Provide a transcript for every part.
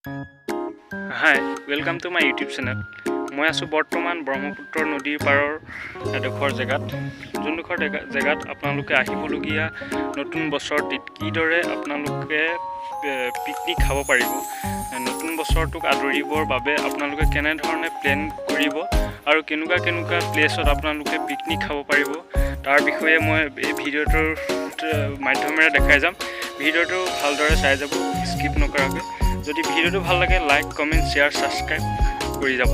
Hi, welcome to my YouTube channel. মই আছোঁ বৰ্তমান ব্ৰহ্মপুত্ৰ নদীৰ পাৰৰ এডোখৰ জেগাত, যোনডোখৰ জেগাত আপোনালোকে আহিবলগীয়া নতুন বছৰটিত কিদৰে আপোনালোকে পিকনিক খাব পাৰিব, নতুন বছৰটোক আদৰিবৰ বাবে আপোনালোকে কেনেধৰণে প্লেন কৰিব আৰু কেনেকুৱা কেনেকুৱা প্লেচত আপোনালোকে পিকনিক খাব পাৰিব তাৰ বিষয়ে মই এই ভিডিঅ'টোৰ মাধ্যমেৰে দেখাই যাম। ভিডিঅ'টো ভালদৰে চাই যাব, স্কিপ নকৰাকৈ। যদি ভিডিঅ'টো ভাল লাগে লাইক, কমেণ্ট, শ্বেয়াৰ, ছাবস্ক্ৰাইব কৰি যাব।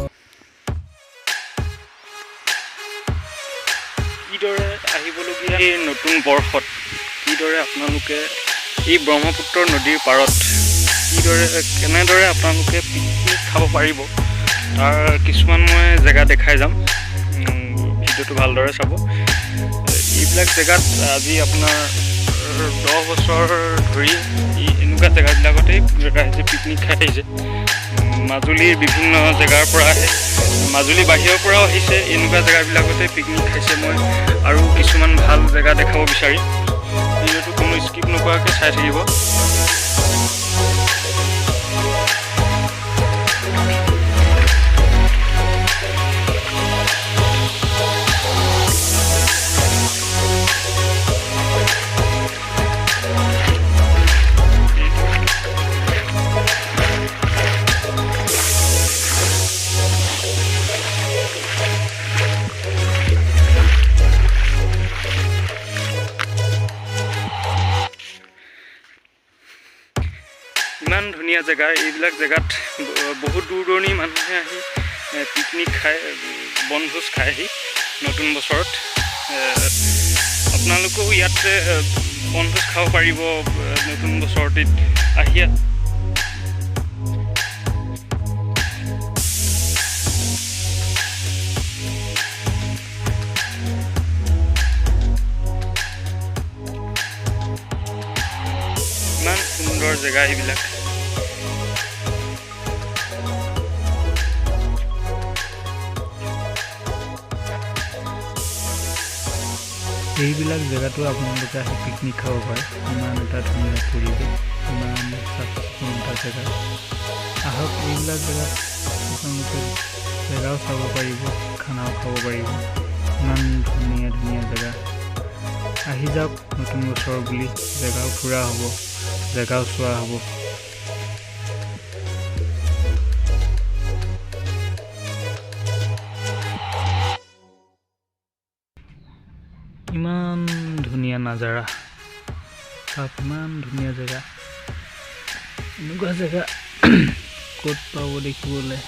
কিদৰে আহিবলগীয়া এই নতুন বৰ্ষত কিদৰে আপোনালোকে এই ব্ৰহ্মপুত্ৰ নদীৰ পাৰত কিদৰে কেনেদৰে আপোনালোকে পিকনিক খাব পাৰিব তাৰ কিছুমান মই জেগা দেখাই যাম। ভিডিঅ'টো ভালদৰে চাব। এইবিলাক জেগাত আজি আপোনাৰ 10 বছৰ ধৰি এনেকুৱা জেগাবিলাকতেই ৰাইজে পিকনিক খাই আহিছে। মাজুলীৰ বিভিন্ন জেগাৰ পৰা আহে, মাজুলী বাহিৰৰ পৰাও আহিছে, এনেকুৱা জেগাবিলাকতে পিকনিক খাইছে। মই আৰু কিছুমান ভাল জেগা দেখাব বিচাৰিম। ভিডিঅ'টো কোনো স্কিপ নকৰাকৈ চাই থাকিব। ইমান ধুনীয়া জেগা, এইবিলাক জেগাত বহুত দূৰ দূৰণিৰ মানুহে আহি পিকনিক খায়, বনভোজ খায়হি নতুন বছৰত। আপোনালোকেও ইয়াত বনভোজ খাব পাৰিব নতুন বছৰটিত আহি। ইমান সুন্দৰ জেগা এইবিলাক। এইবিলাক জেগাতো আপোনালোকে আহি পিকনিক খাব পাৰে। ইমান এটা ধুনীয়া পৰিৱেশ, ইমান চাফ চিকুণ এটা জেগা। আহক, এইবিলাক জেগাত আপোনালোকে জেগাও চাব পাৰিব, খানাও খাব পাৰিব। ইমান ধুনীয়া ধুনীয়া জেগা। আহি যাওক নতুন বছৰ বুলি, জেগাও ফুৰা হ'ব, জেগাও চোৱা হ'ব। ইমান ধুনীয়া নাজাৰা চাওক, ইমান ধুনীয়া জেগা। এনেকুৱা জেগা ক'ত পাব দেখিবলৈ।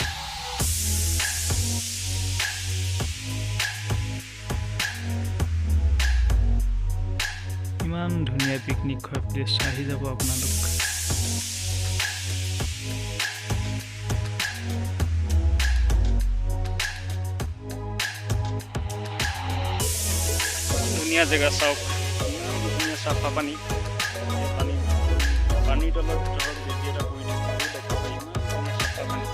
ইমান ধুনীয়া পিকনিক খোৱা প্লেচ, আহি যাব আপোনালোক। ধুনীয়া জেগা চাওক, ইমান ধুনীয়া চাফা পানী। এই পানী পানীৰ তলত ধৰক বেজি এটা পৰি থাকিলেও দেখা পায়। ইমান ধুনীয়া চাফা পানী,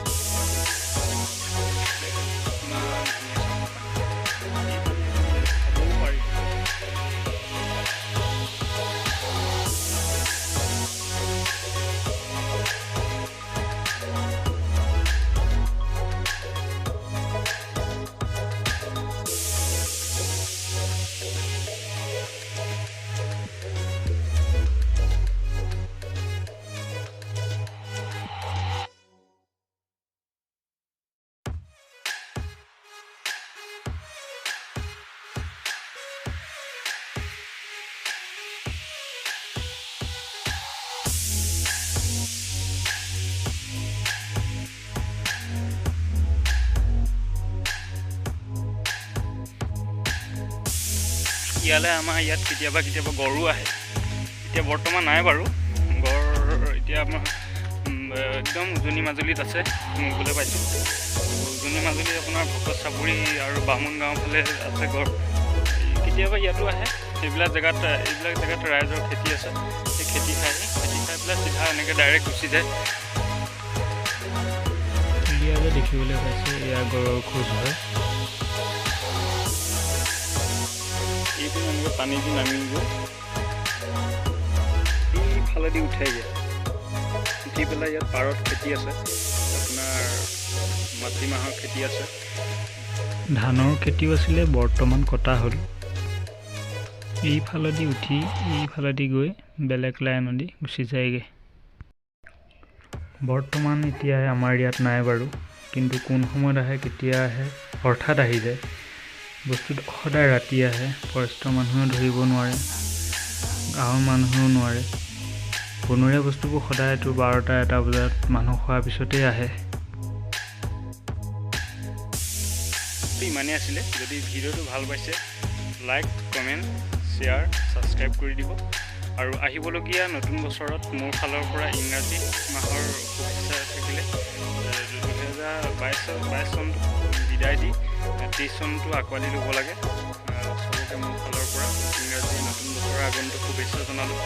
ইমান ধুনীয়া চাফা পানী। এই পানী আপোনালোকে খাবও পাৰিব। ইয়ালৈ আমাৰ ইয়াত কেতিয়াবা কেতিয়াবা গঁড়ো আহে। এতিয়া বৰ্তমান নাই বাৰু গঁড়। এতিয়া আমাৰ একদম উজনি মাজুলীত আছে, শুনিবলৈ পাইছোঁ। উজনি মাজুলীত আপোনাৰ ভকত চাপৰি আৰু বামুণ গাঁও ফালে আছে গঁড়। কেতিয়াবা ইয়াতো আহে। এইবিলাক জেগাত ৰাইজৰ খেতি আছে, সেই খেতি খায়হি। খেতি খাই পেলাই চিধা এনেকৈ ডাইৰেক্ট গুচি যায়। এয়া যে দেখিবলৈ পাইছে, এয়া গঁড়ৰ খোজ হয়। এইটো এনেকৈ পানী দি নামি গৈ এইফালেদি উঠেগৈ। উঠি পেলাই ইয়াত পাৰত খেতি আছে, আপোনাৰ মাটিমাহৰ খেতি আছে। ধানৰ খেতিও আছিলে, বৰ্তমান কটা হ'ল। এইফালেদি উঠি এইফালেদি গৈ বেলেগ লাইনেদি গুচি যায়গৈ। বৰ্তমান এতিয়া আমাৰ ইয়াত নাই বাৰু, কিন্তু কোন সময়ত আহে, কেতিয়া আহে, হঠাৎ আহি যায় বস্তুটো। সদায় ৰাতি আহে। ফৰেষ্টৰ মানুহেও ধৰিব নোৱাৰে, গাঁৱৰ মানুহেও নোৱাৰে। বনৰীয়া বস্তুবোৰ সদায়তো 12টা 1টা বজাত মানুহ শোৱাৰ পিছতেই আহে। ইমানেই আছিলে। যদি ভিডিঅ'টো ভাল পাইছে, লাইক, কমেণ্ট, শ্বেয়াৰ, ছাবস্ক্ৰাইব কৰি দিব। আৰু আহিবলগীয়া নতুন বছৰত মোৰ ফালৰ পৰা ইংৰাজী মাহৰ শুভেচ্ছা থাকিলে। 2022 চনটো বিদায় দি 23 চনটো আঁকোৱালি ল'ব লাগে। চবকে মোৰ ফালৰ পৰা ইংৰাজী নতুন বছৰৰ আগন্তুক শুভেচ্ছা জনালোঁ।